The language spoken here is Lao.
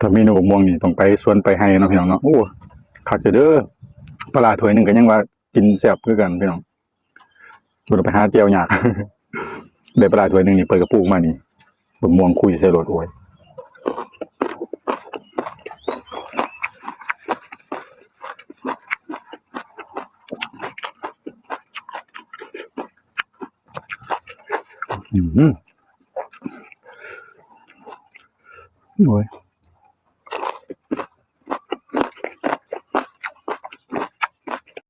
ແລ້ວເມນູບັກມ່ວງນີ້ຕ້ອງໄປສວນໄປໄຮ່ເນາະ ພີ່ນ້ອງເນາະ. ໂອ້ ຄັກແທ້ເດີ ປາຫຼ້າຖ້ວຍໜຶ່ງກໍຍັງວ່າກິນແຊບຄືກັນ ພີ່ນ້ອງ. ບໍ່ໄດ້ໄປຫາແຈ່ວຍາກ ໄດ້ປາຫຼ້າຖ້ວຍໜຶ່ງນີ້ ເປີດກະປຸງມານີ້ ບັກມ່ວງຄຸຍໃສ່ໂລດ ໂອ້ຍ. ອືມ ໂອ້ຍ.